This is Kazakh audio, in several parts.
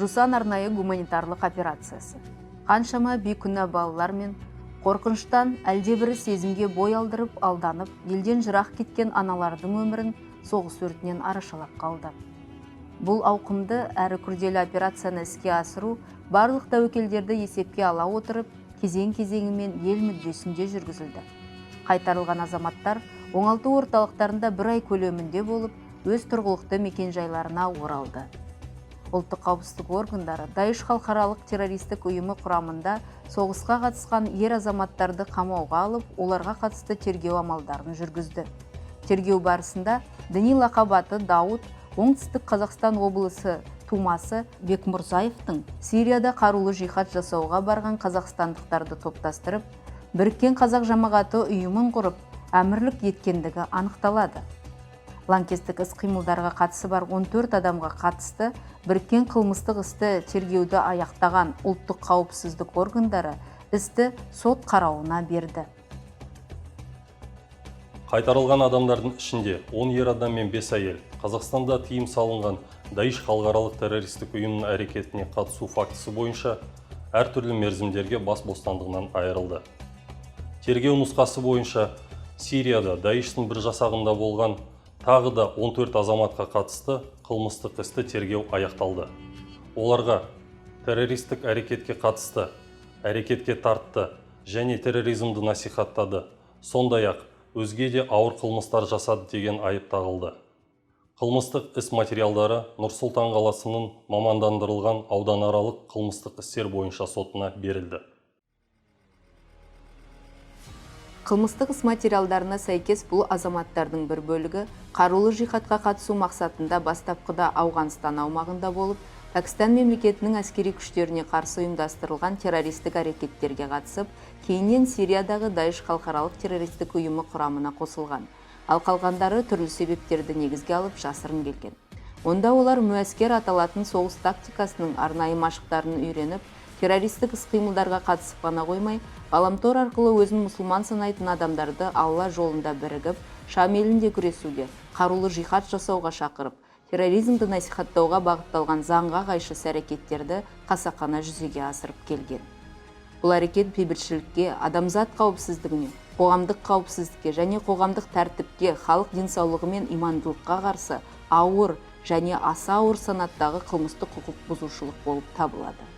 Жусан арнайы гуманитарлық операциясы. Қаншама бейкүнә балалар мен қорқыныштан әлдебірі сезімге бой алдырып, алданып, елден жырақ кеткен аналардың өмірін соғыс өртінен арашалап қалды. Бұл ауқымды әрі күрделі операцияны іске асыру барлық тәуекелдерді есепке ала отырып, кезең-кезеңімен ел мүддесінде жүргізілді. Қайтарылған азаматтар оңалту орталықтарында бір ай көлемінде болып, өз тұрғылықты мекенжайларына оралды. Ұлттық қауіпсіздік органдары Даиш халықаралық террористік ұйымы құрамында соғысқа қатысқан ер азаматтарды қамауға алып, оларға қатысты тергеу амалдарын жүргізді. Тергеу барысында діни лақап аты Дауыт, Оңтүстік Қазақстан облысы тумасы Бекмұрзаевтың Сирияда қарулы жихад жасауға барған қазақстандықтарды топтастырып, Біріккен қазақ жамағаты ұйымын құрып, әмірлік еткендігі анықталады. Лаңкестік іс-қимылдарға қатысы бар 14 адамға қатысты біріккен қылмыстық істі тергеуді аяқтаған ұлттық қауіпсіздік органдары істі сот қарауына берді. Қайтарылған адамдардың ішінде 10 ер адам мен 5 әйел Қазақстанда тыйым салынған Даиш халықаралық террористік ұйымының әрекетіне қатысу фактісі бойынша әртүрлі мерзімдерге бас бостандығынан айырылды. Тергеу нұсқасы бойынша Сирияда Даиштің бір жасағында болған тағы да 14 азаматқа қатысты қылмыстық істі тергеу аяқталды. Оларға террористік әрекетке қатысты, әрекетке тартты және терроризмді насихаттады, сондай-ақ өзге де ауыр қылмыстар жасады деген айып тағылды. Қылмыстық іс материалдары Нұр-Сұлтан қаласының мамандандырылған ауданаралық қылмыстық істер бойынша сотына берілді. Қылмыстық іс материалдарына сәйкес бұл азаматтардың бір бөлігі қарулы жихадқа қатысу мақсатында бастапқыда Ауғанстан аумағында болып, Пәкістан мемлекетінің әскери күштеріне қарсы ұйымдастырылған террористік әрекеттерге қатысып, кейіннен Сириядағы Даиш халықаралық террористік ұйымы құрамына қосылған. Ал қалғандары түрлі себептерді негізге алып жасырын келген. Онда олар мүәскер аталатын соғыс тактикасының арнайы машықтарын үйреніп, террористік іс-қимылдарға қатысып қана қоймай, ғаламтор арқылы өзін мұсылман санайтын адамдарды Алла жолында бірігіп, Шам елінде күресуге, қарулы жихад жасауға шақырып, терроризмді насихаттауға бағытталған заңға қайшы іс-әрекеттерді қасақана жүзеге асырып келген. Бұл әрекет бейбітшілікке, адамзат қауіпсіздігіне, қоғамдық қауіпсіздікке және қоғамдық тәртіпке, халық денсаулығы мен имандылыққа қарсы ауыр және аса ауыр санаттағы қылмыстық құқық бұзушылық болып табылады.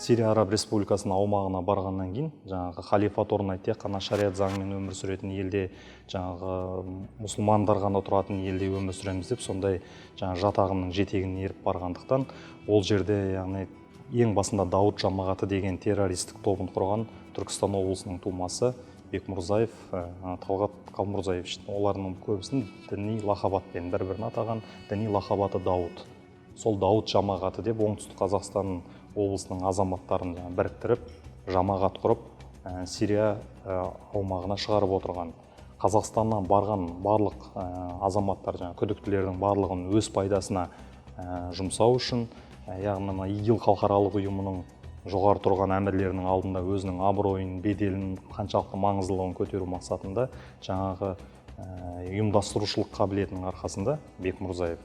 Сирия Араб Республикасының аумағына барғаннан кейін жаңағы халифат орнайды, тек қана шариат заңымен өмір сүретін елде, жаңағы мұсылмандар ғана тұратын елде өмір сүреміз деп сондай жаңағы жат ағымның жетегіне еріп барғандықтан ол жерде, яғни ең басында Дауыт жамағаты деген террористік тобын құрған Түркістан облысының тумасы Бекмұрзаев, Талғат Қалмұрзаевич, олардың көбісін діни лақап атпен бір-бірін атаған, діни лақап аты Дауыт. Сол Дауыт жамағаты деп Оңтүстік Қазақстан облысының азаматтарын біріктіріп, жамағат құрып, Сирия аумағына шығарып отырған. Қазақстаннан барған барлық азаматтар, жаңа күдіктілердің барлығын өз пайдасына жұмсау үшін, яғни мына ИГИЛ халықаралық ұйымының жоғары тұрған әмірлерінің алдында өзінің абыройын, беделін, қаншалықты маңыздылығын көтеру мақсатында жаңағы ұйымдастырушылық қабілетінің арқасында Бекмұрзаев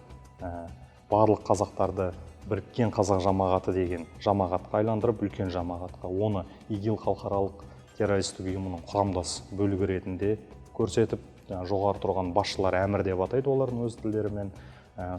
барлық қазақтарды біріккен қазақ жамағаты деген жамағатқа айландырып, үлкен жамағатқа, оны ИГИЛ халықаралық террористік ұйымының құрамдас бөлігі ретінде көрсетіп, жаңа жоғары тұрған басшылар әмір деп атайды олардың өз тілдерімен.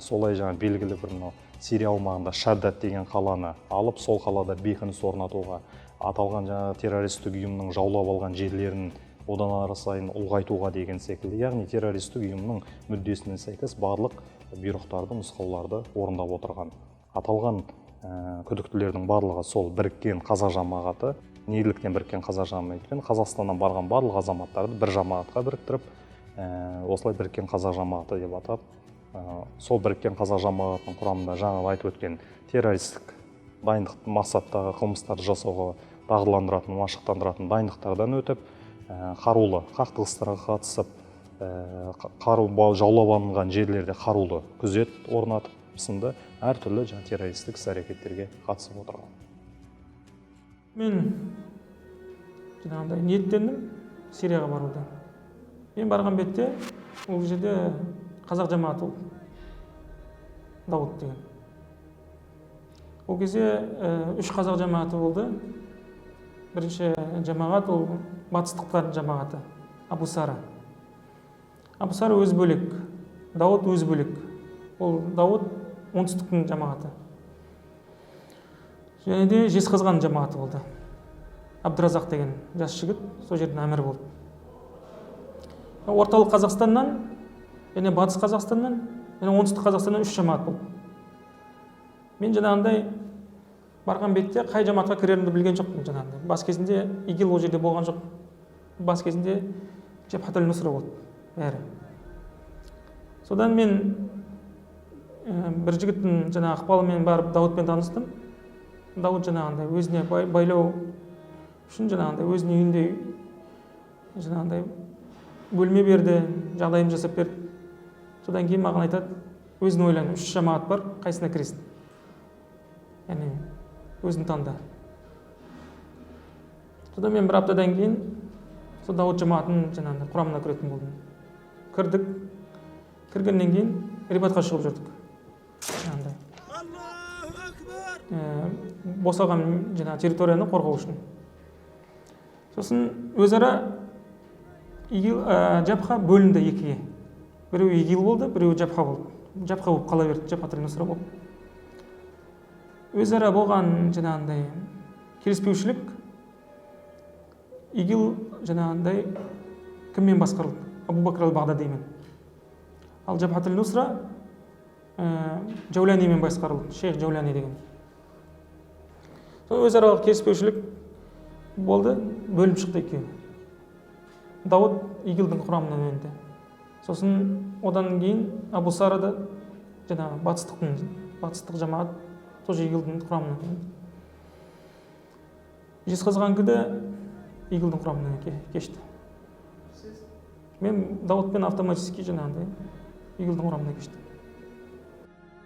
Солай жаңа белгілі бір мынау Сирия аумағында Шаддат деген қаланы алып, сол қалада бекініс орнатуға, аталған жаңа террористік ұйымның жаулап алған жерлерін одан ары сайын ұлғайтуға деген секілді, яғни террористік ұйымның мүддесіне сәйкес барлық бұйрықтарды, нұсқауларды орындап отырған. Аталған күдіктілердің барлығы сол біріккен қазақ жамағаты, неліктен біріккен қазақ жамағаты, өйткені Қазақстаннан барған барлық азаматтарды бір жамағатқа біріктіріп, осылай біріккен қазақ жамағаты деп атап, сол біріккен қазақ жамағатының құрамында жаңа айтып өткен террористік дайындық мақсаттағы қылмыстарды жасауға дағдыландыратын, машықтандыратын дайындықтардан өтіп, қарулы қақтығыстарға қатысып, қару жаулап алынған жерлерде қарулы күзет орнатып сынды әртүрлі жаңа террористік іс-әрекеттерге қатысып отырған. Мен Жаңағындай ниеттендім Сирияға баруды. Мен барған бетте ол жерде қазақ жамағаты болды, Дауыт деген. Ол кезде 3 қазақ жамағаты болды. Бірінші жамағат ол батыстықтардың жамағаты, Абу Сара. Абу Сара өзі бөлек, Дауыт өзі бөлек. Ол Дауыт оңтүстіктің жамағаты. Және де Жезқазған жамағаты болды. Абдыразақ деген жас жігіт сол жердің әмірі болды. Орталық Қазақстаннан және Батыс Қазақстаннан және Оңтүстік Қазақстаннан 3 жамағат болды. Мен жаңағындай барған бетте қай жамағатқа кірерімді білген жоқпын жаңағындай. Бас кезінде ИГИЛ ол жерде болған жоқ. Бас кезінде Джабхат аль-Нусра болды бәрі. Содан мен бір жігіттің жаңағы ықпалымен барып Дауытпен таныстым. Дауыт жаңағындай өзіне байлау үшін жаңағындай өзінің үйінде жаңағындай бөлме берді, жағдайын жасап берді. Содан кейін маған айтады, өзің ойлан, 3 жамағат бар, қайсына кіресің? Яғни өзің таңда. Содан мен бір аптадан кейін сол Дауыт жамағатының жаңағындай құрамына кіретін болдым. Кірдік. Кіргеннен кейін рибатқа шығып жүрдік. Жаңағындай. Босаған жаңағы территорияны қорғау үшін. Сосын өзара ИГИЛ, Джабха бөлінді екіге. Біреуі ИГИЛ болды, біреуі Джабха болды. Джабха болып қала берді, Джабхат аль-Нусра болып. Өзара болған жаңағындай келіспеушілік ИГИЛ жаңағындай кіммен басқарылды? Абу Бакр аль-Бағдадимен. Ал Джабхат аль-Нусра Джаулянимен басқарылды, шейх Джауляни деген. Сол өзара келіспеушілік болды, бөлініп шықты екеуі. Дауыт ИГИЛдің құрамынан енді. Сосын одан кейін Абу Сара да жаңағы батыстық жамағат тоже ИГИЛдің құрамынан енді. Жезқазғанкі де ИГИЛдің құрамынан кешті. Мен Дауытпен автоматически жаңағындай ИГИЛдің құрамына кештім.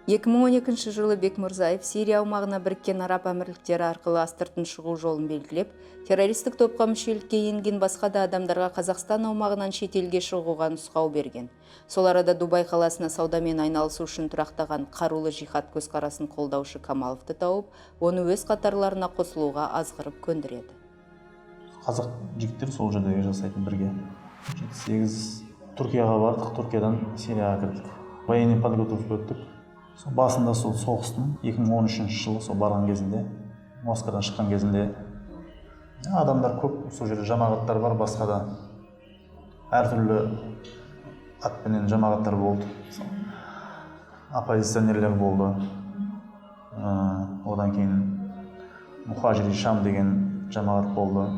2012 жылы Бекмырзаев Сирия аумағына Біріккен Араб Әмірліктері арқылы астыртын шығу жолын белгілеп, террористік топқа мүшелікке енген басқа да адамдарға Қазақстан аумағынан шетелге шығуға нұсқау берген. Сол арада Дубай қаласына саудамен айналысу үшін тұрақтаған қарулы жихад көзқарасын қолдаушы Камаловты тауып, оны өз қатарларына қосылуға азғырып көндіреді. Қазақ жігіттер сол жерде жасайтын бірге. 7-8 Түркияға бардық, Түркиядан Сирияға кірдік. Военный подготовка өттік. Сол басында сол соғыстың 2013 жылы сол барған кезінде, Москвадан шыққан кезінде адамдар көп, сол жерде жамағаттар бар, басқа да әртүрлі атпенен жамағаттар болды. Мысалы, оппозиционерлер болды. Одан кейін Мухажири Шам деген жамағат болды.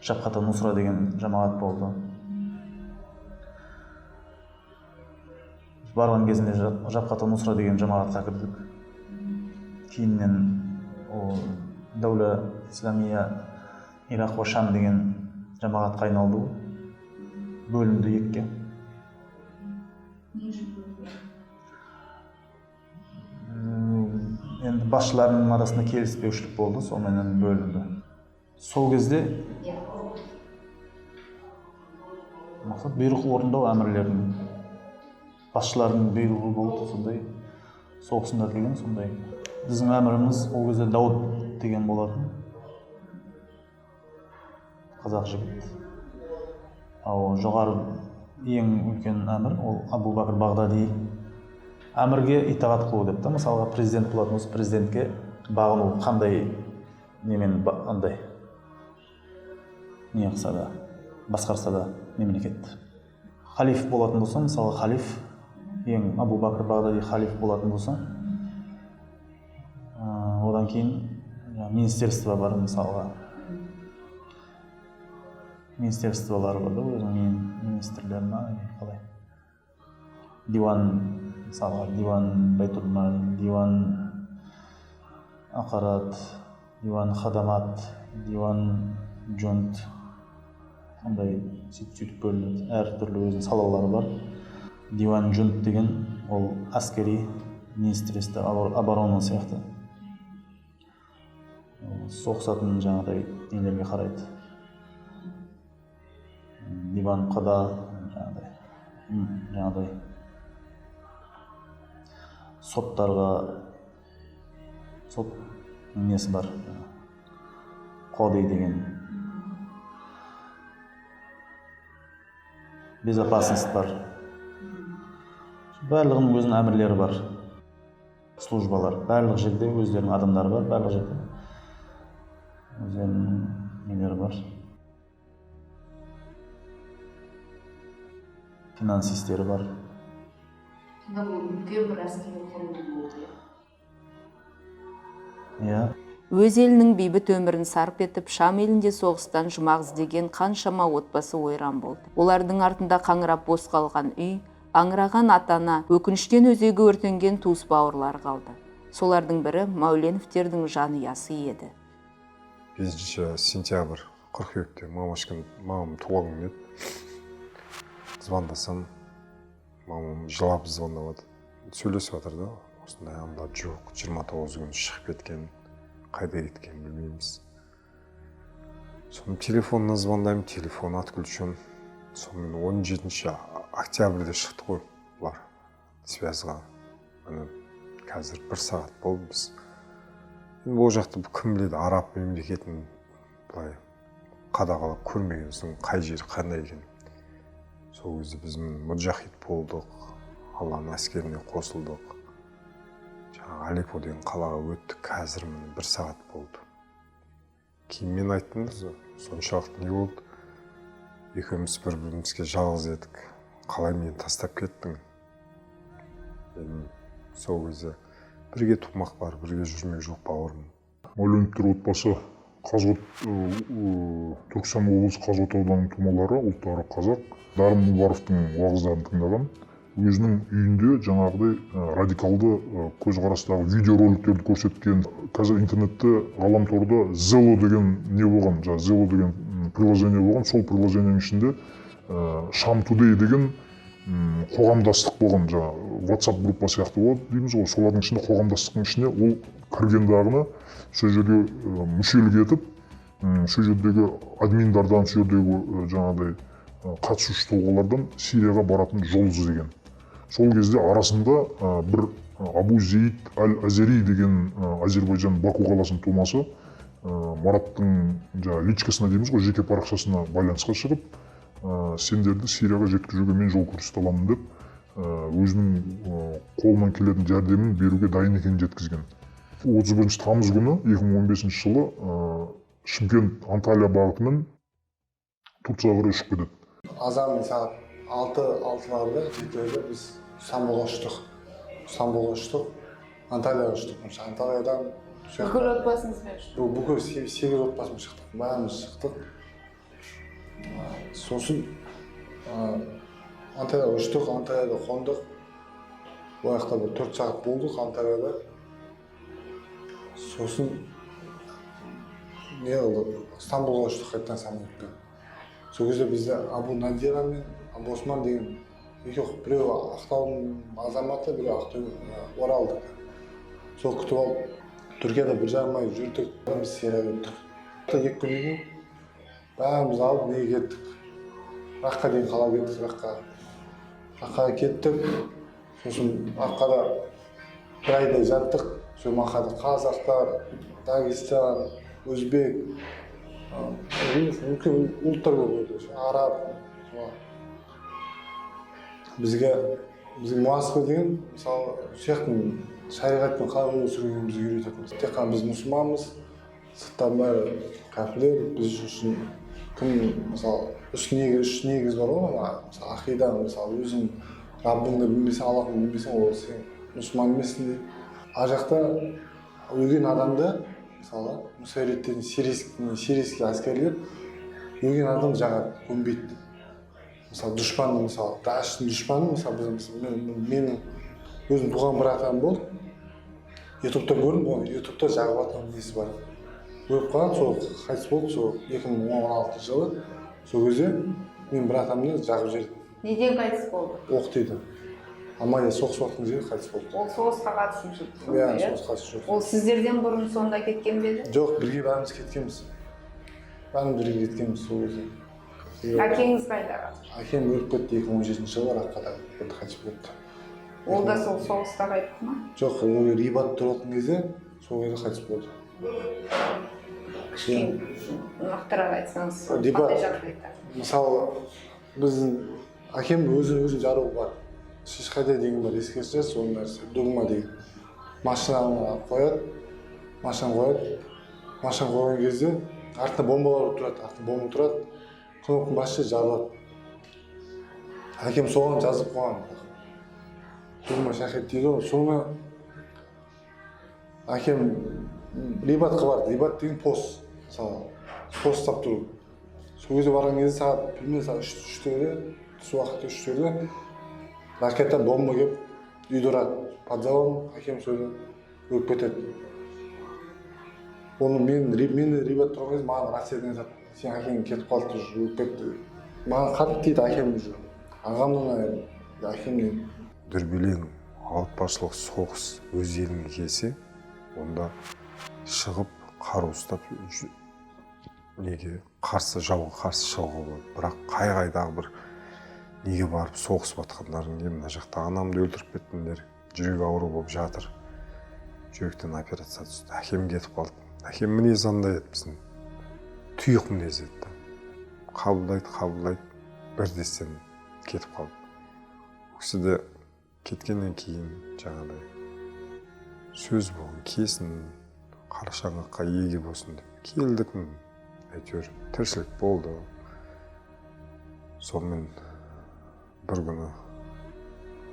Жабхат Нусра деген жамағат болды. Барған кезінде Жабхат Нусра деген жамағатқа кірдік. Кейіннен ол Дәула Исламия Ирақ ва Шам деген жамағатқа айналды ол. Бөлінді екіге. Енді басшыларының арасында келіспеушілік болды, сонымен бөлінді. Сол кезде мақсат бұйрық орындау әмірлерінің, басшыларының бұйрығы болды, сондай соғысында деген сондай. Біздің әміріміз ол кезде Дауыт деген болатын, қазақ жігіт. Ал жоғары ең үлкен әмір ол Абу Бакр Бағдади. Әмірге итағат қылу деп та, мысалға президент болатын болса, президентке бағыну қандай немен андай не қылса да, басқарса да мемлекет. Халиф болатын болса, мысалы халиф, ең Абу Бакр Бағдади халиф болатын болса, одан кейін министерство бар, мысалға. Министерстволар бар да, өзінің министрлер ма, қалай. Диван, мысалға, диван Байтулмал, диван Ақарат, диван Хадамат, диван Джунт, сондай сөйтіп-сөйтіп бөлінеді. Әртүрлі өзінің салалары бар. Диван Джунт деген ол әскери министерство оборона сияқты. Соғысатын жаңағыдай нелерге қарайды. Диван қада жаңағыдай соттарға, сот несі бар, қоди деген, безопасность бар. Барлығының өзінің әмірлері бар, службалар. Барлық жерде өздерінің адамдары бар, барлық жерде өздерінің нелері бар. Финансистері бар. Сонда бұл үлкен бір әскери құрылым болды, иә? Иә. Өз елінің бейбіт өмірін сарп етіп, Шам елінде соғыстан жұмақ іздеген қаншама отбасы ойран болды. Олардың артында қаңырап бос қалған үй, аңыраған ата-ана, өкініштен өзегі өртенген туыс бауырлар қалды. Солардың бірі Мәуленовтердің жанұясы еді. 5 сентябрь қыркүйекте мамашкам, мамам туған күні еді. Звондасам, мамам жылап звондап жатыр. Сөйлесіп жатыр да, осындай анда жоқ, 29 күні шығып кеткен, қайда кеткенін білмейміз. Соны телефонына звондаймын, телефон отключен. Сонымен 17 октябрьде шықты ғой бұлар связьға. Міне қазір 1 сағат болды біз. Енді ол жақты кім біледі, араб мемлекетін былай қадағалап көрмеген соң қай жері қандай екен. Сол кезде біз муджахид болдық, Алланың әскеріне қосылдық. Жаңағы Алеппо деген қалаға өттік, қазір міне 1 сағат болды. Кейін мен айттым, соншалықты не болды? Екеуміз бір-бірімізге жалғыз едік. Қалай мені тастап кеттің? Мен сол кезде бірге тумақ бар, бірге жүрмек жоқ бауырым. Мәуленовтер отбасы Түркістан облысы Қазығұрт ауданының тумалары, ұлттары қазақ. Дарын Мұбаровтың уағыздарын тыңдаған. Өзінің үйінде жаңағыдай радикалды көзқарастағы видеороликтерді көрсеткен. Қазір интернетте, ғаламторда Zello деген не болған, жаңа Zello деген приложение болған. Сол приложениенің ішінде Шам Today деген қоғамдастық болған, жаңа WhatsApp группа сияқты болады дейміз ғой. Солардың ішінде, қоғамдастықтың ішіне ол кіргендағыны сол жерге мүшелік етіп, сол жердегі админдардан, сол жердегі жаңағыдай қатысушы тұлғалардан Сирияға баратын жол іздеген. Сол кезде арасында бір Абу Зейд Әл-Азери деген Әзербайжан Баку қаласының тумасы, Мараттың жаңа личкасына дейміз ғой, жеке парақшасына байланысқа шығып, сендерді Сирияға жеткізуге мен жол көрсете аламын деп, өзінің қолынан келетін жәрдемін беруге дайын екенін жеткізген. 31 тамыз күні 2015 жылы Шымкент Анталия бағытымен Турцияға қарай ұшып кетеді. Азанмен сағат алтыларда, жетілерде біз Стамбулға ұштық. Стамбулға ұштық, Анталияға ұштық. Анталиядан Бүкіл отбасыңызбен ұштық? Бүкіл 8 отбасымен шықтық, бәріміз шықтық. Сосын Анталияға ұштық, Анталияда қондық. Ол жақта бір 4 сағат болдық Анталияда. Сосын не қылдық, Стамбулға ұштық қайтадан самолетпен. Сол кезде бізде Абу Надира мен Абу Осман деген екеуі, біреуі Ақтаудың азаматы, біреуі Ақтөбе, Оралдікі. Сол күтіп алып, Түркияда 1,5 ай жүрдік, біз Сирияға өттік. 2 күннен кейін бәріміз алып неге кеттік? Раққа дейін қала кеттік, Раққа. Раққаға кеттік, сосын Раққада 1 айдай жаттық. Сол Мақада қазақтар, Дагестан, өзбек, үлкен ұлттар көп еді, араб. Бізге Москва деген, мысалы, сияқтың шариғатпен қалай өмір сүргенін бізге үйрететін. Тек қана біз мұсылманбыз, сырттан бәрі кәпірлер, біз үшін кім, мысалы, үш негіз бар ғой, ана, мысалы, ақида, мысалы, өзің Раббыңды білмесең, Аллахыңды білмесең, ол сен мұсылман емессің дейді. Ар жақта өлген адамды, мысалы, мұсайреттердің сирийский әскерлер өлген адам жағады, көмбейді. Мысалы, дұшпанның, мысалы, Даиштың дұшпаны, мысалы, біз, мысалы, менің өзім туған бір атам болды. Ютубта көрдім, оны Ютубта жағып жатқан несі бар. Өліп қалған, сол қайтыс болды, сол 2016 жылы. Сол кезде мен бір атамды жағып жібердім. Неден қайтыс болды? Оқ тиді. Алманияда соғыс уақытының жерде қайтыс болды. Ол соғысқа қатысып жүрді сонда, Иә, иә? соғысқа қатысып жүрді. Ол сіздерден бұрын сонда кеткен бе еді? Жоқ, бірге бәріміз кеткенбіз. Бәріміз бірге кеткенбіз сол кезде. Әкеңіз қайда қазір? Әкем өліп кетті 2017 жылы, Раққада кетті, қайтыс болып кетті. Ол да сол соғыста қайтты ма? Жоқ, ол Рибат тұратын кезде, сол кезде қайтыс болды. Кішкене нақтырақ айтсаңыз, Рибат. қандай жағдайда? Мысалы, біздің әкем өзінің жарығы бар. Шишқайда деген бар, еске түсіресіз ол нәрсе, дугма деген. Машинаны қояды, машина қояды. Машина қойған кезде артында бомбалар тұрады, артында бомба тұрады. Кнопканы басса жарылады. Әкем соған жазып қойған. Дугма шахид дейді ғой, соны әкем Рибатқа барды. Рибат деген пост, мысалы, пост ұстап тұру. Сол кезде барған кезде сағат примерно сағат үштерде, түс уақыты үштерде ракета бомба келіп үйді ұрады. Под завалом әкем сол өліп кетеді. Оны мен Рибат тұрған кезде маған рациядан айтады, сен әкең кетіп қалды, уже өліп кетті. Маған қатты тиді әкем уже. Ағамнан айырылды, әкемнен. Дүрбелең, ауыртпашылық, соғыс өз еліңе келсе, онда шығып қару ұстап неге қарсы, жауға қарсы шығуға болады. Бірақ қай-қайдағы бір неге барып соғысып жатқандарың не, мына жақта анамды өлтіріп кеттіңдер, жүрек ауру болып жатыр, жүректен операция түсті, әкем кетіп қалды. Әкем мінезі андай еді, біздің тұйық мінез еді. Қабылдайды, бірдестен кетіп қалды. Ол кісі де кеткеннен кейін жаңағыдай сөз болған, келсін, қара шаңыраққа еге болсын деп келдік, әйтеуір тіршілік болды. Сонымен бір күні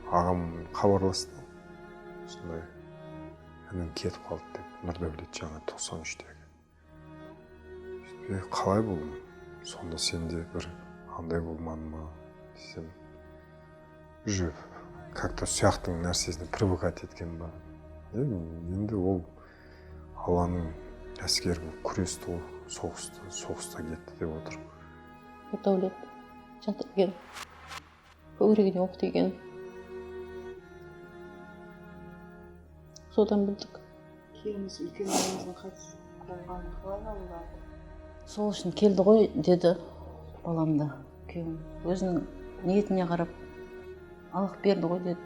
ағам хабарласты, осындай інім кетіп қалды деп, Нұрдәулет жаңа 93-тегі. Қалай болдың? Сонда сенде бір андай болмады ма десем, уже как-то ұяқтың нәрсесіне привыкать еткен ба. Енді ол Алланың әскері болып күресті ғой, соғысты, соғыста кетті деп отыр. Нұрдәулет жатыр екен, көкірегіне оқ тиген. Содан білдік. Күйеуіңіз үлкен балаңыздың қайтыс болғанын қалай қабылдады? Сол үшін келді ғой деді балам да, күйеуім. Өзінің ниетіне қарап Аллах берді ғой деді.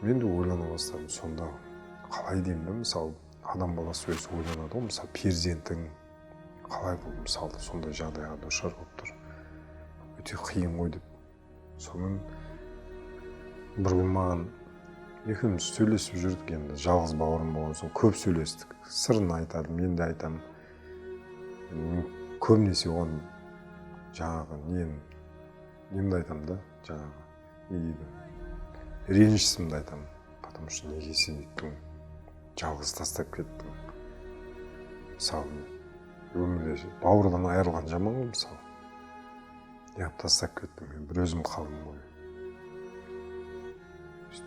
Мен де ойлана бастадым, сонда қалай деймін да, мысалы, адам баласы өзі ойланады ғой, мысалы, перзентің қалай бұл, мысалы, сондай жағдайға душар болып тұр, өте қиын ғой деп. Сонымен бір күн маған екеуміз сөйлесіп жүрдік, енді жалғыз бауырым болған соң көп сөйлестік, сырын айтады, мен де айтамын. Мен көбінесе оған жаңағы немді айтамын да, жаңағы не дейді, ренжісімді айтамын, потому что неге сен өйттің, жалғыз тастап кеттің. Мысалы, өмірде бауырдан айырылған жаман ғой, мысалы, неғып тастап кеттің, мен бір өзім қалдым ғой.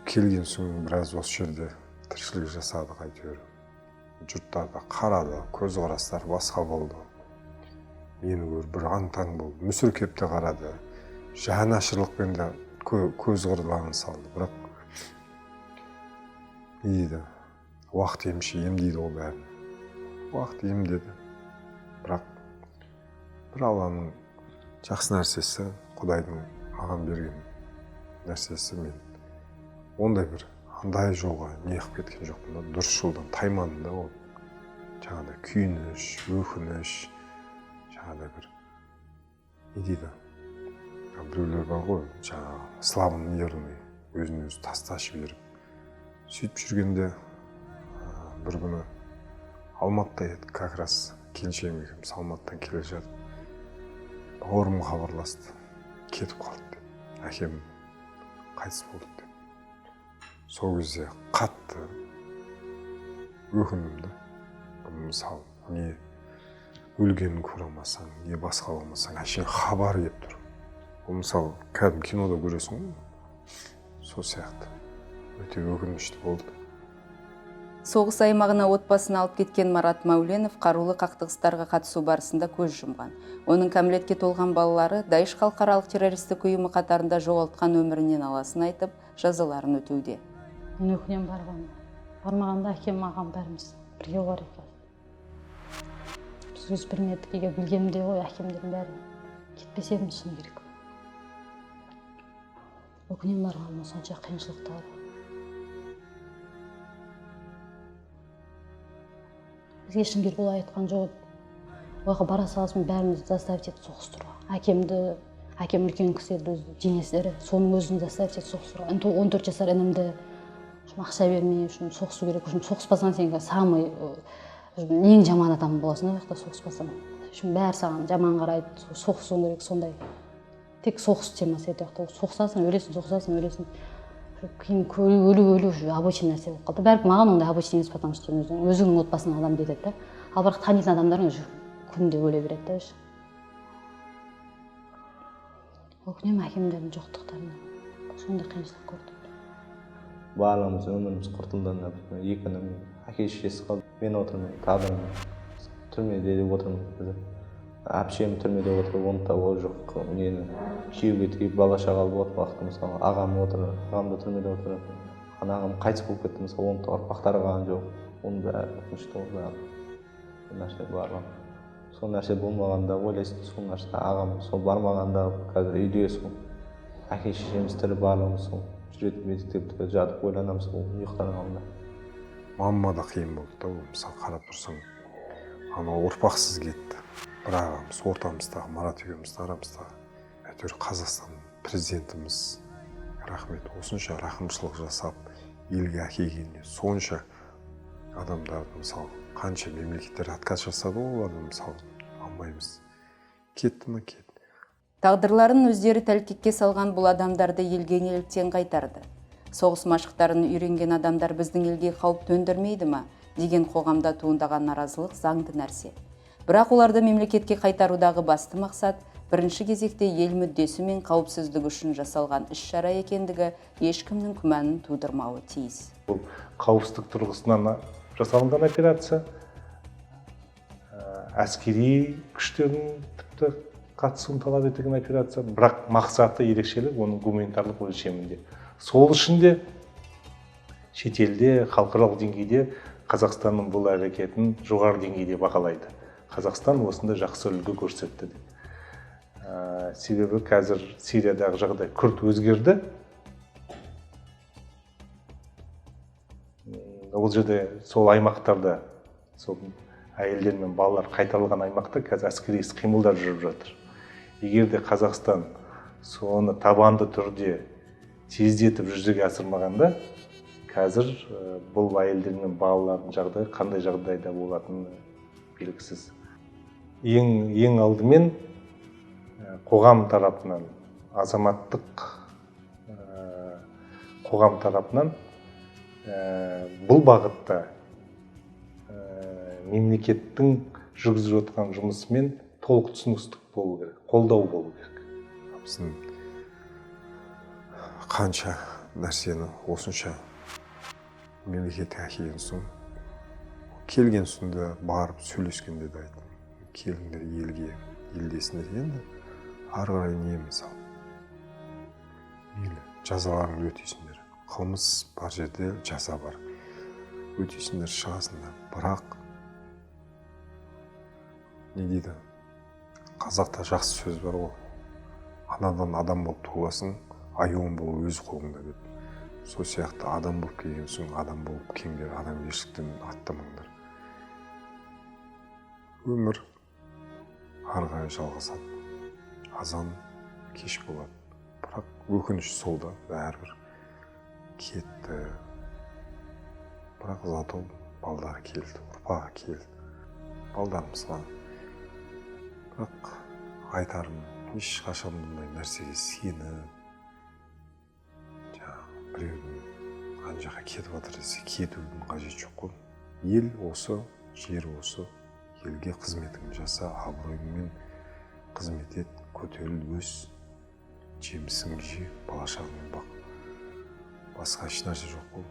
Келген соң біраз осы жерде тіршілік жасадық әйтеуір. Жұрттар да қарады, көзқарастар басқа болды. Мені көріп бір аң-таң болды, мүсіркеп те қарады, жанашырлықпен де көз қырларын салды. Бірақ не дейді, уақыт емші емдейді ғой бәрін. Уақыт емдеді. Бірақ бір Алланың жақсы нәрсесі, Құдайдың маған берген нәрсесі, мен ондай бір андай жолға неғып кеткен жоқпын да, дұрыс жолдан таймадым да. Ол жаңағыдай күйініш, өкініш, жаңағыдай бір не дейді, біреулер бар ғой, жаңағы слабонервный, өзін өзі тастап жіберіп сөйтіп жүргенде бір күні Алматыда едік, как раз келіншегім екеуміз Алматыдан келе жатып, бауырым хабарласты, кетіп қалды деп, әкем қайтыс болды деп. Сол кезде қатты өкіндім да. Мысалы, не өлгенін көре алмасаң, не басқа алмасаң, әшейін хабар келіп тұр. Ол мысалы, кәдімгі кинода көресің ғой, сол сияқты. Өте өкінішті болды. Соғыс аймағына отбасын алып кеткен Марат Мәуленов қарулы қақтығыстарға қатысу барысында көз жұмған. Оның кәмелетке толған балалары Даиш халықаралық террористік ұйымы қатарында жоғалтқан өмірінен аласын айтып, жазаларын өтеуде. Мен өкінемін барғаныма. Бармағанда әкем, ағам бәріміз бірге болар едік. Біз өз білмедік, егер білгенімде ғой әкемдердің бәрін кетпес едім, шыны керек. Өкінемін барғаныма, сонша қиыншылықтар. Бізге шыны керек олай айтқан жоқ. Оларға бара салысымен бәрімізді заставить етті соғыстыруға. Әкем үлкен кісі еді, өзі денесі ірі, соның өзін заставить етті соғыстыруға. 14 жасар інімді ақша бермей үшін соғысу керек, үшін соғыспасаң сен самый ең жаман адам боласың ол жақта соғыспасаң. Үшін бәрі саған жаман қарайды, соғысуың керек сондай. Тек соғыс темасы еді жақта. Соғысасың, өлесің, соғысасың, өлесің. Кейін өлу уже обычный нәрсе болып қалды. Бәрі маған ондай обычный емес, потому что өзіңнің отбасыңнан адам кетеді да. Ал бірақ танитын адамдарың уже күнде өле береді да уже. Өкінемін әкемдердің жоқтықтарына. Сондай қиыншылық көрдік. Барлығымыз өміріміз құртылды, екі інім, әке шешесі қалды. Мен отырмын, тағдырым түрмеде деп отырмын. Әпшем түрмеде отыр, оның да ол жоқ. Нені күйеуге тиіп бала шағалы болатын уақытта, мысалы, ағам отыр, ағам да түрмеде отыр. Ана ағам қайтыс болып кетті, мысалы, оның да ұрпақтары қалған жоқ. Оның бәрі өкінішті ғой, бәрі. Сол нәрсе барлығы. Сол нәрсе болмағанда ойлайсың, сол нәрсе ағам сол бармағанда қазір үйде сол әке шешеміз тірі, барлығымыз сол жүретін бедік деп жатып ойланамыз ол ұйықтар алдында. Мамама да қиын болды да, ол мысалы қарап тұрсаң, анау ұрпақсыз кетті. Бір ағамыз ортамыздағы, Марат екеуміздің арамыздағы. Әйтеуір Қазақстан президентіміз рахмет, осынша рақымшылық жасап, елге әкелгеніне сонша адамдарды, мысалы, қанша мемлекеттер отказ жасады ғой, оларды мысалы алмаймыз. Кетті ме, кетті. Тағдырларын өздері тәлкекке салған бұл адамдарды елге неліктен қайтарды? Соғыс машықтарын үйренген адамдар біздің елге қауіп төндірмейді ма деген қоғамда туындаған наразылық заңды нәрсе. Бірақ оларды мемлекетке қайтарудағы басты мақсат бірінші кезекте ел мүддесі мен қауіпсіздігі үшін жасалған іс-шара екендігі ешкімнің күмәнін тудырмауы тиіс. Бұл қауіпсіздік тұрғысынан жасалынған операция, әскери күштердің тіпті қатысуын талап еткен операция, бірақ мақсаты ерекшелік оның гуманитарлық өлшемінде. Сол үшін де шетелде, халықаралық деңгейде Қазақстанның бұл әрекетін жоғары деңгейде бағалайды. Қазақстан осында жақсы үлгі көрсетті деп. Себебі қазір Сириядағы жағдай күрт өзгерді. Ол жерде сол аймақтарда, сол әйелдер мен балалар қайтарылған аймақта қазір әскери іс-қимылдар жүріп жатыр. Егер де Қазақстан соны табанды түрде тездетіп жүзеге асырмағанда, қазір бұл әйелдер мен балалардың жағдайы қандай жағдайда болатыны белгісіз. Ең алдымен қоғам тарапынан, азаматтық қоғам тарапынан бұл бағытта мемлекеттің жүргізіп жатқан жұмысымен толық түсіністік болу керек, қолдау болу керек. Біздің қанша нәрсені осынша мемлекетке әкелген соң, келген соң да барып сөйлескенде де айттым, келіңдер елге, елдесіңдер. Енді ары қарай не мысалы, мейлі жазаларыңды өтейсіңдер, қылмыс бар жерде жаза бар, өтейсіңдер, шығасыңдар. Бірақ не дейді, қазақта жақсы сөз бар ғой, анадан адам болып туыласың, айуан болу өз қолыңда деп. Сол сияқты адам болып келген соң адам болып келіңдер, адамгершіліктен аттамаңдар. Өмір ары қарай жалғасады, азан кеш болады, бірақ өкініш сол да, бәрібір кетті. Бірақ зато балдары келді, ұрпағы келді балдарымызға. Бірақ айтарым, ешқашан бұндай нәрсеге сеніп, жаңағы біреудің ана жаққа кетіп жатыр десе кетудің қажеті жоқ қой. Ел осы, жер осы, елге қызметіңді жаса, абыройыңмен қызмет ет, көтеріл, өс, жемісіңді же, бала шағаңды бақ. Басқа ешнәрсе жоқ қой.